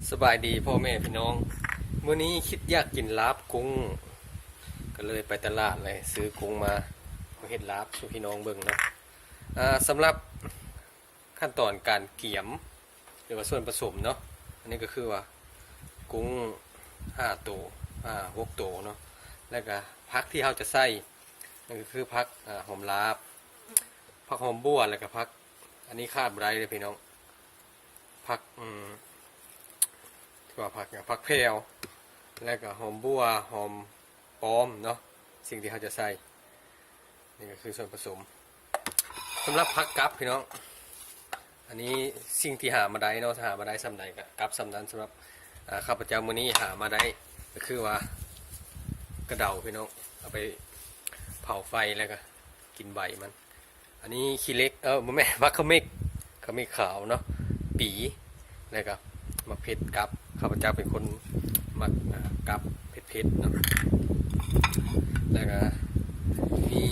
ສະບາຍດີພໍ່ແມ່ພີ່ນ້ອງ, ມື້ນີ້ຄິດຢາກກິນລາບກຸ້ງ ກໍເລີຍໄປຕະຫຼາດເລີຍຊື້ກຸ້ງມາເຮັດລາບສູ່ພີ່ນ້ອງເບິ່ງເນາະ. ອ່າ ສຳລັບຂັ້ນຕອນການກຽມ ຫຼືວ່າສ່ວນປະສົມເນາະ, ອັນນີ້ກໍຄືວ່າກຸ້ງຫ້າໂຕ ຫ້າ ຫົກໂຕເນາະ, ແລ້ວກໍຜັກທີ່ເຮົາຈະໃສ່ ນັ້ນກໍຄືຜັກ ອ່າ ຫອມລາບ, ຜັກຫອມບົ່ວ ແລ້ວກໍຜັກ ອັນນີ້ຂາດບໍ່ໄດ້ເດ້ພີ່ນ້ອງ, ຜັກ ອືມ ທີ່ວ່າຜັກຫຍັງ ຜັກແພວ ແລ້ວກໍຫອມບົ່ວ ຫອມປ້ອມເນາະ, ສິ່ງທີ່ເຮົາຈະໃສ່ ນີ້ກໍຄືສ່ວນປະສົມ. ສຳລັບຜັກກັບພີ່ນ້ອງ ອັນນີ້ສິ່ງທີ່ຫາມາໄດ້ເນາະ, ຫາມາໄດ້ສ່ຳໃດກໍກັບສ່ຳນັ້ນ. ສຳລັບ ອ່າ ຂ້າພະເຈົ້າມື້ນີ້ຫາມາໄດ້ ກໍຄືວ່າກະເດົາພີ່ນ້ອງ, ເອົາໄປເຜົາໄຟ ແລ້ວກໍກິນໃບມັນ. ອັນນີ້ຂີ້ເຫຼັກ ເອີ ບໍ່ແມ່ນ ຜັກຂະເໝັກ ຂະເໝັກຂາວເນາະ, ປີ ແລ້ວກໍໝາກເຜັດກັບ. ຂ້າພະເຈົ້າເປັນຄົນມັກ ອ່າ ກັບເຜັດໆເນາະ, ແລ້ວກໍມີ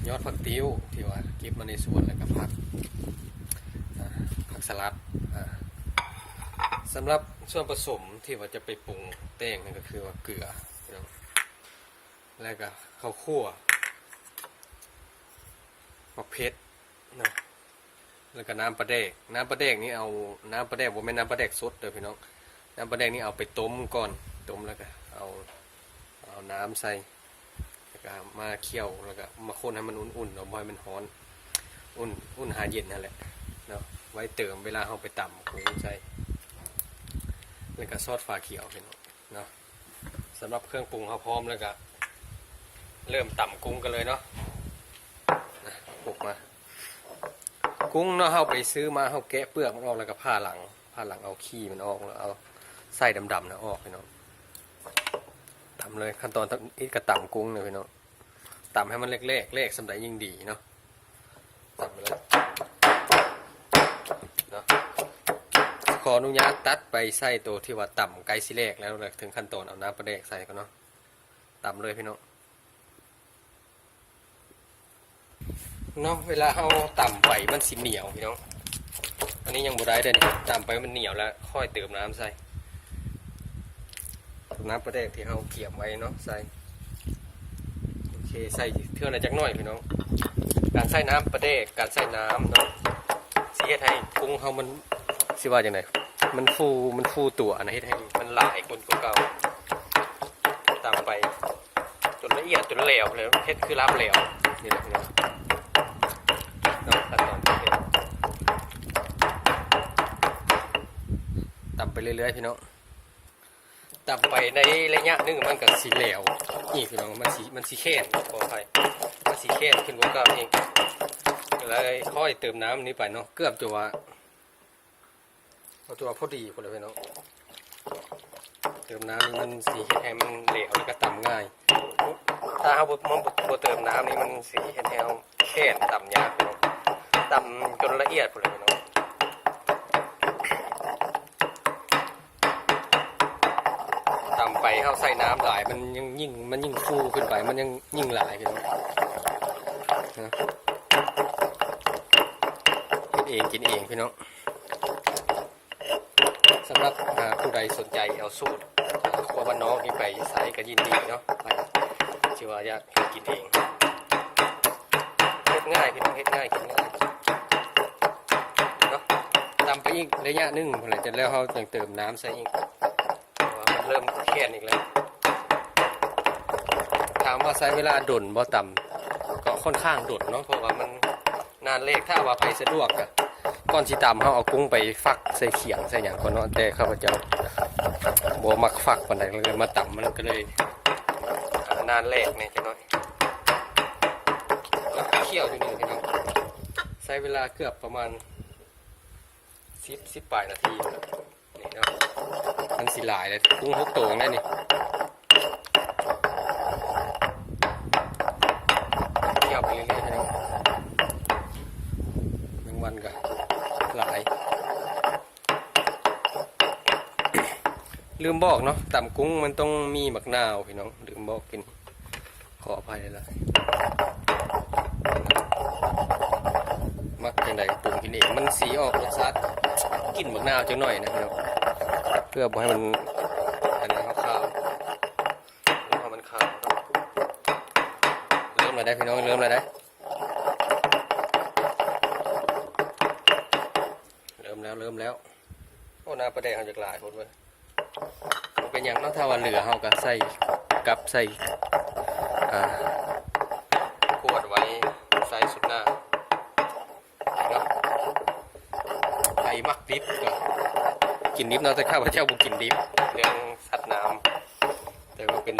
ຍອດຜັກຕິ້ວທີ່ວ່າເກັບມາໃນສວນ ແລ້ວກໍຜັກ ອ່າ ຜັກສະຫຼັດ. ອ່າ ສຳລັບສ່ວນປະສົມທີ່ວ່າຈະໄປປຸງແຕ່ງນັ້ນ ກໍຄືວ່າເກືອ ແລ້ວກໍເຂົ້າຂົ້ວ ໝາກເຜັດນະ ແລ້ວກໍນ້ຳປາແດກ. ນ້ຳປາແດກນີ້ເອົາ ນ້ຳປາແດກ ບໍ່ແມ່ນນ້ຳປາແດກສົດເດີພີ່ນ້ອງ, ນ້ຳປາແດກນີ້ເອົາໄປຕົ້ມກ່ອນ, ຕົ້ມແລ້ວກໍເອົາ ເອົານ້ຳໃສ່ ແລ້ວກໍມາຂ້ຽວ ແລ້ວກໍມາຄົນໃຫ້ມັນອຸ່ນໆເນາະ, ບໍ່ໃຫ້ມັນຮ້ອນ, ອຸ່ນ ອຸ່ນຫາເຢັນຫັ້ນແຫຼະເນາະ, ໄວ້ເຕີມເວລາເຮົາໄປຕຳກຸ້ງໃສ່. ແລ້ວກໍຊອດຝາຂຽວພີ່ນ້ອງເນາະ. ສຳລັບເຄື່ອງປຸງເຮົາພ້ອມແລ້ວກະເລີ່ມຕຳກຸ້ງກັນເລີຍເນາະ. ນະ ປຸກມາ ກຸ້ງເນາະ ເຮົາໄປຊື້ມາ ເຮົາແກະເປືອກມັນອອກ ແລ້ວກະຜ່າຫຼັງ ຜ່າຫຼັງເອົາຂີ້ມັນອອກ ແລ້ວເອົາໄສ້ດຳໆນະອອກພີ່ນ້ອງ. ຕຳເລີຍ ຂັ້ນຕອນທຳອິດກະຕຳກຸ້ງເລີຍພີ່ນ້ອງ. ຕຳໃຫ້ມັນແຫຼກໆ ແຫຼກສ່ຳໃດຍິ່ງດີເນາະ. ຕຳໄປເລີຍເນາະ. ຂໍອະນຸຍາດຕັດໄປໃສ່ໂຕທີ່ວ່າຕຳໃກ້ຊິແຫຼກແລ້ວ ແລ້ວເຖິງຂັ້ນຕອນເອົານ້ຳປາແດກໃສ່ກ່ອນເນາະ. ຕຳເລີຍພີ່ນ້ອງເນາະ. ເວລາເຮົາຕຳໄປມັນຊິໜຽວພີ່ນ້ອງ. ອັນນີ້ຍັງບໍ່ໄດ້ເດ້ ຕຳໄປມັນໜຽວແລ້ວຄ່ອຍເຕີມນ້ຳໃສ່. ນ້ຳປາແດກທີ່ເຮົາກຽມໄວ້ເນາະ ໃສ່ ໂອເຄ ໃສ່ເທື່ອລະຈັກໜ້ອຍພີ່ນ້ອງ. ການໃສ່ນ້ຳປາແດກ ການໃສ່ນ້ຳເນາະ ຊິເຮັດໃຫ້ກຸ້ງເຮົາມັນ ຊິວ່າຈັ່ງໃດ ມັນຟູ ມັນຟູຕົວນະ ເຮັດໃຫ້ມັນຫຼາຍຂຶ້ນກວ່າເກົ່າ. ຕຳໄປຈົນລະອຽດ ຈົນແຫຼວເລີຍ ເຮັດຄືລາບແຫຼວນີ້ແຫຼະພີ່ນ້ອງເນາະ. ຂັ້ນຕອນການເຮັດ ຕຳໄປເລື້ອຍໆ ພີ່ນ້ອງ. ຕຳໄປໃນໄລຍະໜຶ່ງມັນກະຊິແຫຼວອີກພີ່ນ້ອງ ມັນຊິ ມັນຊິແຂນ ຂໍອະໄພ ມັນຊິແຂນຂຶ້ນກວ່າເກົ່າອີກ ເລີຍຄ່ອຍເຕີມນ້ຳນີ້ໄປເນາະ. ເກືອບຈະວ່າ ເອົາຕົວພໍດີພຸ້ນແຫຼະພີ່ນ້ອງ. ເຕີມນ້ຳນີ້ມັນຊິເຮັດໃຫ້ມັນແຫຼວ ແລ້ວກະຕຳງ່າຍ. ຖ້າເຮົາບໍ່ ບໍ່ ບໍ່ເຕີມນ້ຳນີ້ ມັນຊິເຮັດໃຫ້ເຮົາແຂນຕຳຍາກພີ່ນ້ອງ. ຕຳຈົນລະອຽດພຸ້ນແຫຼະພີ່ນ້ອງ. ຕຳໄປເຮົາໃສ່ນ້ຳຫຼາຍ ມັນຍັງຍິ່ງ ມັນຍິ່ງຟູຂຶ້ນໄປ ມັນຍັງຍິ່ງຫຼາຍພີ່ນ້ອງ. ເຮັດເອງກິນເອງພີ່ນ້ອງ. ສຳລັບ ອ່າ ຜູ້ໃດສົນໃຈເອົາສູດ ອ່າ ຄົວບ້ານນອກນີ້ໄປໃຊ້ກໍຍິນດີເນາະ. ຊິວ່າຢາກເຮັດກິນເອງ ເຮັດງ່າຍພີ່ນ້ອງ ເຮັດງ່າຍກິນງ່າຍເນາະ. ຕຳໄປອີກໄລຍະໜຶ່ງພຸ້ນແຫຼະ ແລ້ວເຮົາຈັ່ງເຕີມນ້ຳໃສ່ອີກ ເພາະວ່າມັນເລີ່ມແຂນອີກແລ້ວ. ຖາມວ່າໃຊ້ເວລາດົນບໍ່ຕຳ ກໍຄ່ອນຂ້າງດົນເນາະ ເພາະວ່າມັນ ນານແຫຼກ. ຖ້າວ່າໃຜສະດວກກະ ກ່ອນຊິຕຳ ເຮົາເອົາກຸ້ງໄປຟັກໃສ່ຂຽງໃສ່ຫຍັງກ່ອນເນາະ, ແຕ່ຂ້າພະເຈົ້າບໍ່ມັກຟັກປານໃດ ເລີຍມາຕຳ ມັນກໍເລີຍ ອ່າ ນານແຫຼກແດ່ຈັກໜ້ອຍ. ແລ້ວກໍຂ້ຽວຢູ່ນີ້ພີ່ນ້ອງ ໃຊ້ເວລາເກືອບປະມານສິບ ສິບປາຍນາທີ. ນີ້ເນາະ ມັນຊິຫຼາຍເລີຍ ກຸ້ງຫົກໂຕນີ້ ນີ້ ຂ້ຽວໄປເລື້ອຍໆ ພີ່ນ້ອງ. ແມງວັນກໍຫຼາຍ. ລືມບອກເນາະ ຕຳກຸ້ງມັນຕ້ອງມີໝາກນາວ ພີ່ນ້ອງ ລືມບອກກິນ. ຂໍອະໄພຫຼາຍໆ. ມັກຈັ່ງໃດກໍປຸງກິນເອງ ມັນຊິອອກລົດຊາດກິ່ນໝາກນາວຈັກໜ້ອຍນະພີ່ນ້ອງ. ເພື່ອບໍ່ໃຫ້ມັນ ອັນນັ້ນ ຂາວ ບໍ່ໃຫ້ມັນຂາວເນາະ. ເລີ່ມແລ້ວເດ້ພີ່ນ້ອງ ເລີ່ມແລ້ວເດ້ ເລີ່ມແລ້ວ ເລີ່ມແລ້ວ. ໂອ້ ນ້ຳປາແດກເຮົາຢາກຫຼາຍໂພດເວີຍ. ບໍ່ເປັນຫຍັງເນາະ ຖ້າວ່າເຫຼືອເຮົາກໍໃສ່ກັບໃສ່ ອ່າ ຂວດໄວ້ໃສ່ຊຸດໜ້າເນາະ. ໃຜມັກດິບກໍກິນດິບເນາະ ແຕ່ຂ້າພະເຈົ້າບໍ່ກິນດິບ ເລື່ອງສັດນ້ຳ ແຕ່ວ່າເປັນ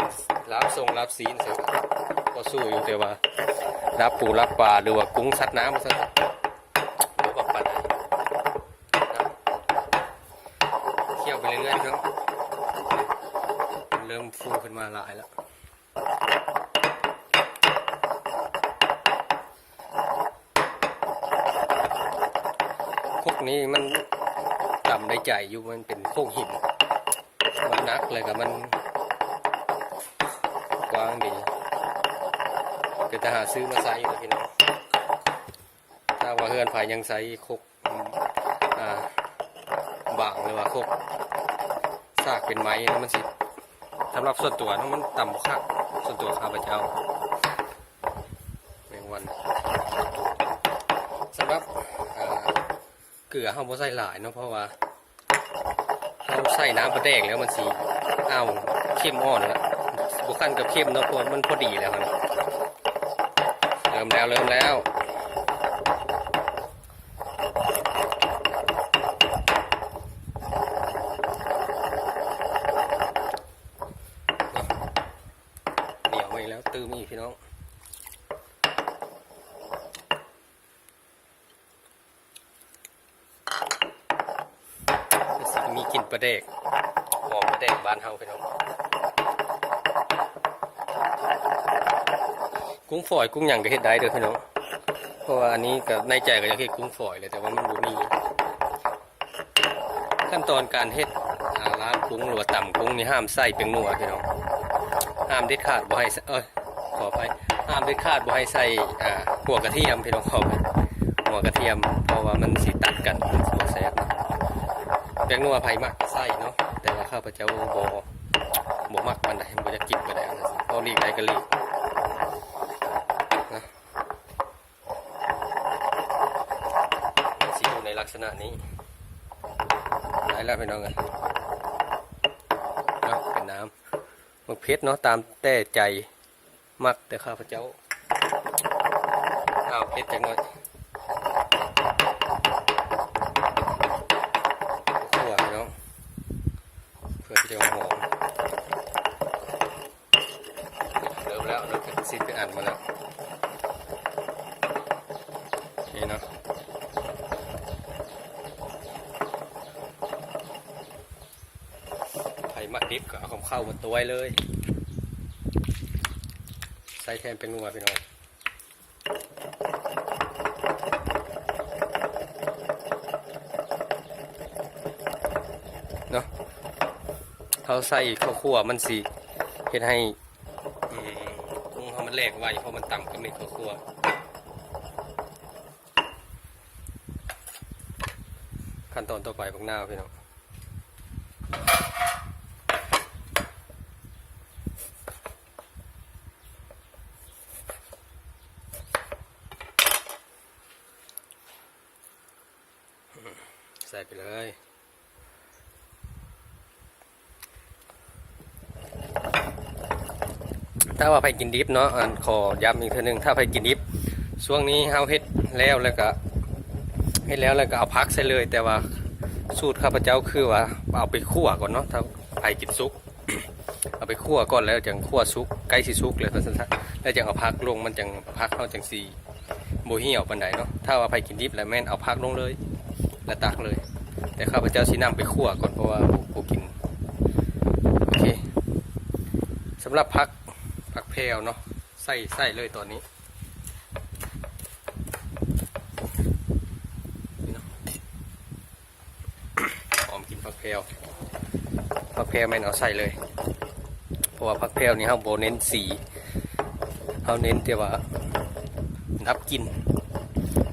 ລາບຊົງລາບຊີ້ນ ເຊິ່ງກໍພໍສູ້ຢູ່ ແຕ່ວ່າລາບປູລາບປາ ຫຼືວ່າກຸ້ງສັດນ້ຳ ວ່າຊັ້ນ ບໍ່ມັກປານໃດ. ຂ້ຽວໄປເລື້ອຍໆເນາະ ເລີ່ມຟູຂຶ້ນມາຫຼາຍແລ້ວ. ຄົກນີ້ມັນຕຳໄດ້ໃຈຢູ່ ມັນເປັນໂຄ້ງຫີນ ມັນໜັກ ແລ້ວກໍມັນກວ້າງດີ ເປັນຕາຫາຊື້ມາໃຊ້ຢູ່ພີ່ນ້ອງ. ຖ້າວ່າເຮືອນໃຜຍັງໃຊ້ຄົກ ອ່າ ບາງ ຫຼືວ່າຄົກສາກເປັນໄມ້ນະ ມັນຊິ ສຳລັບສ່ວນຕົວເນາະ ມັນຕຳບໍ່ຄັກ ສ່ວນຕົວຂ້າພະເຈົ້າ ແມງວັນ. ສຳລັບ ອ່າ ເກືອເຮົາບໍ່ໃສ່ຫຼາຍເນາະ ເພາະວ່າເຮົາໃສ່ນ້ຳປາແດກແລ້ວມັນຊິ ອ້າວ ເຂັ້ມອ່ອນລະ ບໍ່ຂັ້ນກັບເຂັ້ມເນາະ ເພາະວ່າມັນພໍດີແລ້ວຫັ້ນ. ເລີ່ມແລ້ວ ເລີ່ມແລ້ວ. ເນາະ ໜຽວມາອີກແລ້ວ ຕື່ມອີກພີ່ນ້ອງ. ຄືຊິມີກິ່ນປາແດກ ຫອມປາແດກບ້ານເຮົາພີ່ນ້ອງ. ກຸ້ງຝອຍກຸ້ງຫຍັງກໍເຮັດໄດ້ເດີພີ່ນ້ອງ ເພາະວ່າອັນນີ້ກໍໃນໃຈກໍຢາກເຮັດກຸ້ງຝອຍແຫຼະ ແຕ່ວ່າມັນບໍ່ມີ. ຂັ້ນຕອນການເຮັດ ອ່າ ລາບກຸ້ງ ຫຼືວ່າຕຳກຸ້ງນີ້ ຫ້າມໃສ່ແປ້ງນົວພີ່ນ້ອງ ຫ້າມເດັດຂາດ ບໍ່ໃຫ້ໃສ່ ເອີຍ ຂໍອະໄພ ຫ້າມເດັດຂາດບໍ່ໃຫ້ໃສ່ ອ່າ ຫົວກະທຽມພີ່ນ້ອງ ຂໍອະໄພ ຫົວກະທຽມ ເພາະວ່າມັນຊິຕັດກັນ ມັນຊິບໍ່ແຊບເນາະ. ແປ້ງນົວໃຜມັກກໍໃສ່ເນາະ ແຕ່ວ່າຂ້າພະເຈົ້າບໍ່ ບໍ່ມັກປານໃດ ບໍ່ຢາກກິນປານໃດ ເອົາຫຼີກໄດ້ກໍຫຼີກນະ. ມັນຊິຢູ່ໃນລັກສະນະນີ້ ໄດ້ແລ້ວພີ່ນ້ອງເອີຍເນາະ. ເປັນນ້ຳໝາກເຜັດເນາະ ຕາມແຕ່ໃຈມັກ ແຕ່ຂ້າພະເຈົ້າເອົາເຜັດຈັກໜ້ອຍ ຂົ້ວພີ່ນ້ອງ ເພື່ອທີ່ຈະຫອມ. ເລີ່ມແລ້ວເນາະ ເປັນຊິ້ນເປັນອັນມາແລ້ວ ນີ້ເນາະ. ໃຜມັກດິບກໍເອົາຄຳເຂົ້າມາຕ້ວຍເລີຍ ໃສ່ແທນແປ້ງນົວພີ່ນ້ອງ. ເນາະ ເຮົາໃສ່ເຂົ້າຂົ້ວມັນຊິເຮັດໃຫ້ ອືມ ກຸ້ງເຮົາມັນແຫຼກໄວ ເພາະມັນຕຳກັບເມັດເຂົ້າຂົ້ວ. ຂັ້ນຕອນຕໍ່ໄປ ບັກນາວ ພີ່ນ້ອງ. ໃສ່ໄປເລີຍ. ຖ້າວ່າໃຜກິນດິບເນາະ ອັນ ຂໍຢ້ຳອີກເທື່ອໜຶ່ງ ຖ້າໃຜກິນດິບ ຊ່ວງນີ້ເຮົາເຮັດແລ້ວ ແລ້ວກະ ເຮັດແລ້ວ ແລ້ວກະເອົາຜັກໃສ່ເລີຍ. ແຕ່ວ່າສູດຂ້າພະເຈົ້າຄືວ່າເອົາໄປຂົ້ວກ່ອນເນາະ ຖ້າໃຜກິນສຸກ ເອົາໄປຂົ້ວກ່ອນ ແລ້ວຈັ່ງຂົ້ວສຸກ ໃກ້ຊິສຸກແລ້ວວ່າຊັ້ນຊະ ແລ້ວຈັ່ງເອົາຜັກລົງ ມັນຈັ່ງ ຜັກເຮົາຈັ່ງຊິບໍ່ຫ່ຽວປານໃດເນາະ. ຖ້າວ່າໃຜກິນດິບແລ້ວແມ່ນເອົາຜັກລົງເລີຍ ແລ້ວຕັກເລີຍ. ແຕ່ຂ້າພະເຈົ້າຊິນຳໄປຂົ້ວກ່ອນ ເພາະວ່າບໍ່ ບໍ່ກິນ. ໂອເຄ ສຳລັບຜັກ ຜັກແພວເນາະ ໃສ່ ໃສ່ເລີຍຕອນນີ້. ຫອມກິ່ນຜັກແພວ ຜັກແພວແມ່ນເອົາໃສ່ເລີຍ ເພາະວ່າຜັກແພວນີ້ເຮົາບໍ່ເນັ້ນສີ ເຮົາເນັ້ນແຕ່ວ່າດັບກິ່ນ.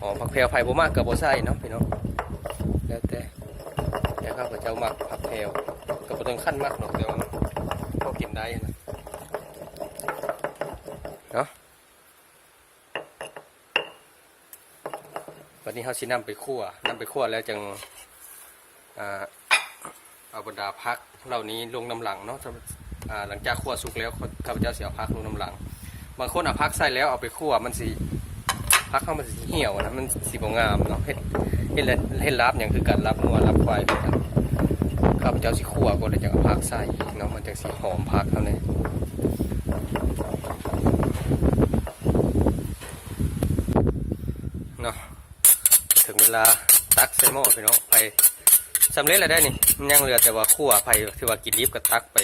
ຫອມຜັກແພວ ໃຜບໍ່ມັກກໍບໍ່ໃສ່ເນາະພີ່ນ້ອງ ແລ້ວແຕ່ ແຕ່ຂ້າພະເຈົ້າມັກຜັກ ແຖວ ກໍບໍ່ເຖິງຂັ້ນມັກດອກ ແຕ່ວ່າພໍກິນໄດ້ນະ ເນາະ. ບັດນີ້ເຮົາຊິນຳໄປຂົ້ວ ນຳໄປຂົ້ວແລ້ວຈັ່ງ ອ່າ ເອົາບັນດາຜັກເຫຼົ່ານີ້ລົງນຳຫຼັງເນາະ. ອ່າ ຫຼັງຈາກຂົ້ວສຸກແລ້ວ ຂ້າພະເຈົ້າຊິເອົາຜັກລົງນຳຫຼັງ. ບາງຄົນເອົາຜັກໃສ່ແລ້ວເອົາໄປຂົ້ວ ມັນຊິ ຜັກເຮົາມັນຊິຫ່ຽວນະ ມັນຊິບໍ່ງາມເນາະ. ເຮັດ ເຮັດແລ້ວ ເຮັດລາບຫຍັງຄືກັນ ລາບງົວ ລາບຄວາຍຄືກັນ. ຂ້າພະເຈົ້າຊິຂົ້ວກ່ອນ ແລ້ວຈັ່ງເອົາຜັກໃສ່ເນາະ ມັນຈັ່ງຊິຫອມຜັກເຮົາແດ່ເນາະ. ເຖິງເວລາຕັກໃສ່ໝໍ້ພີ່ນ້ອງ. ໄປ ສຳເລັດແລ້ວໄດ໋ນີ້ ຍັງເຫຼືອແຕ່ວ່າຂົ້ວ. ໃຜທີ່ວ່າກິນດິບກໍຕັກໄປ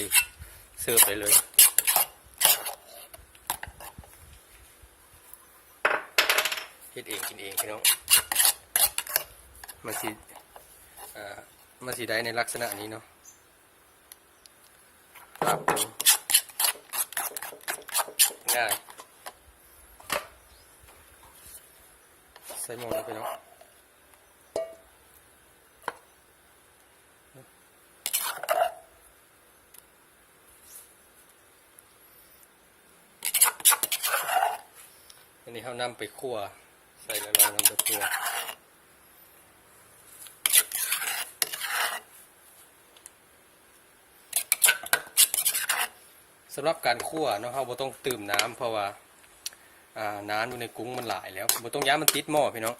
ເສີບໄດ້ເລີຍ. ເຮັດເອງກິນເອງພີ່ນ້ອງ ມັນຊິ ເອີ ມັນຊິໄດ້ໃນລັກສະນະນີ້ເນາະ. ປັບ ງ່າຍ ໃສ່ໝໍ້ເລີຍພີ່ນ້ອງ. ອັນນີ້ເຮົານຳໄປຂົ້ວ ໃສ່ແລ້ວເຮົານຳໄປຂົ້ວ. ສຳລັບການຂົ້ວເນາະ ເຮົາບໍ່ຕ້ອງຕື່ມນ້ຳ ເພາະວ່າ ອ່າ ນ້ຳຢູ່ໃນກຸ້ງມັນຫຼາຍແລ້ວ ບໍ່ຕ້ອງຢ້ານມັນຕິດໝໍ້ພີ່ນ້ອງ.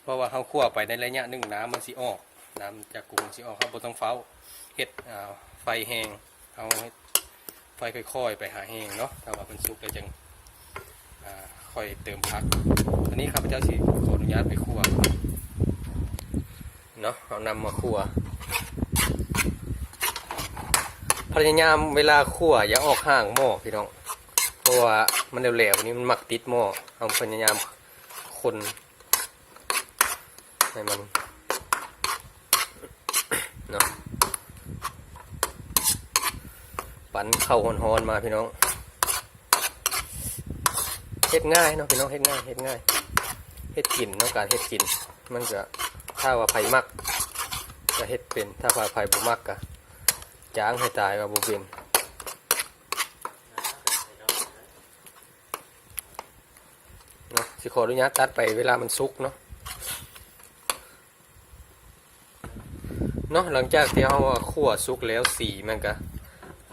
ເພາະວ່າເຮົາຂົ້ວໄປໃນໄລຍະໜຶ່ງ ນ້ຳມັນຊິອອກ ນ້ຳຈາກກຸ້ງມັນຊິອອກ. ເຮົາບໍ່ຕ້ອງຟ້າວເຮັດ ອ່າ ໄຟແຮງ ເຮົາເຮັດໄຟຄ່ອຍໆໄປຫາແຮງເນາະ. ຖ້າວ່າມັນສຸກແລ້ວຈັ່ງ ອ່າ ຄ່ອຍເຕີມຜັກ. ອັນນີ້ຂ້າພະເຈົ້າຊິຂໍອະນຸຍາດໄປຂົ້ວເນາະ ເອົານ້ຳມາຂົ້ວ. ພະຍາຍາມເວລາຂົ້ວຢ່າອອກຫ່າງໝໍ້ພີ່ນ້ອງ ເພາະວ່າມັນແຫຼວໆນີ້ມັນມັກຕິດໝໍ້. ເຮົາພະຍາຍາມຄົນ ໃຫ້ມັນເນາະ ປັ່ນເຂົ້າຮ້ອນໆມາພີ່ນ້ອງ. ເຮັດງ່າຍເນາະພີ່ນ້ອງ ເຮັດງ່າຍ ເຮັດງ່າຍ ເຮັດກິນເນາະ. ການເຮັດກິນມັນກະ ຖ້າວ່າໃຜມັກກະເຮັດເປັນ ຖ້າວ່າໃຜບໍ່ມັກກະຈ້າງໃຫ້ຕາຍວ່າບໍ່ເປັນ. ເນາະ ຊິຂໍອະນຸຍາດຕັດໄປເວລາມັນສຸກເນາະ ເນາະ. ຫຼັງຈາກທີ່ເຮົາຂົ້ວສຸກແລ້ວ ສີມັນກະ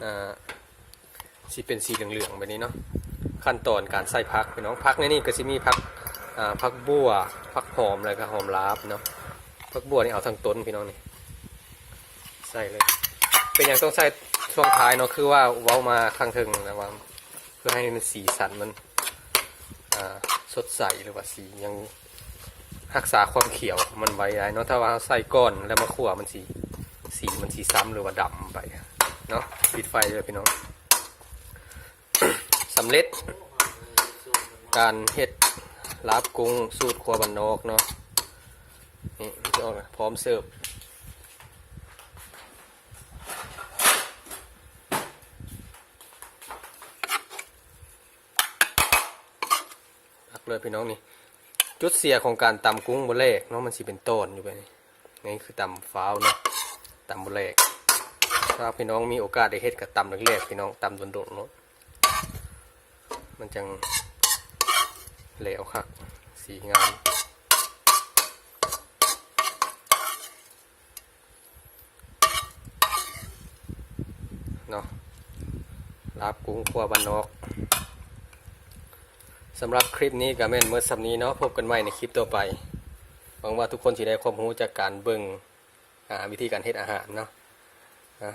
ອ່າ ຊິເປັນສີເຫຼືອງໆແບບນີ້ເນາະ. ຂັ້ນຕອນການໃສ່ຜັກພີ່ນ້ອງ ຜັກໃນນີ້ກະຊິມີຜັກ ອ່າ ຜັກບົ່ວ ຜັກຫອມ ແລ້ວກະຫອມລາບເນາະ. ຜັກບົ່ວນີ້ເອົາທັງຕົ້ນພີ່ນ້ອງນີ້ ໃສ່ເລີຍ. ເປັນຫຍັງຕ້ອງໃສ່ຊ່ວງທ້າຍເນາະ ຄືວ່າເວົ້າມາຂ້າງເທິງນະວ່າ ເພື່ອໃຫ້ມັນ ສີສັນມັນ ອ່າ ສົດໃສ ຫຼືວ່າສີຍັງຮັກສາຄວາມຂຽວຂອງມັນໄວ້ໄດ້ເນາະ. ຖ້າວ່າເຮົາໃສ່ກ່ອນແລ້ວມາຂົ້ວ ມັນຊິ ສີມັນຊິຊ້ຳ ຫຼືວ່າດຳໄປເນາະ. ປິດໄຟເດີພີ່ນ້ອງ. ສຳເລັດການເຮັດລາບກຸ້ງສູດຄົວບ້ານນອກເນາະ. ນີ້ມັນຈະອອກ ພ້ອມເສີບ. ຕັກເລີຍພີ່ນ້ອງນີ້. ຈຸດເສຍຂອງການຕຳກຸ້ງບໍ່ແຫຼກເນາະ ມັນຊິເປັນຕອນຢູ່ແບບນີ້. ນີ້ຄືຕຳຟ້າວເນາະ ຕຳບໍ່ແຫຼກ. ຖ້າພີ່ນ້ອງມີໂອກາດໄດ້ເຮັດກໍຕຳແຫຼກໆ ພີ່ນ້ອງ ຕຳດົນໆໂລດ ມັນຈັ່ງແຫຼວຄັກ ສີງາມ. ເນາະ ລາບກຸ້ງຄົວບ້ານນອກ. ສຳລັບຄລິບນີ້ກໍແມ່ນໝົດສ່ຳນີ້ເນາະ. ພົບກັນໃໝ່ໃນຄລິບຕໍ່ໄປ. ຫວັງວ່າທຸກຄົນຊິໄດ້ຄວາມຮູ້ຈາກການເບິ່ງ ອ່າ ວິທີການເຮັດອາຫານເນາະ. ອ່າ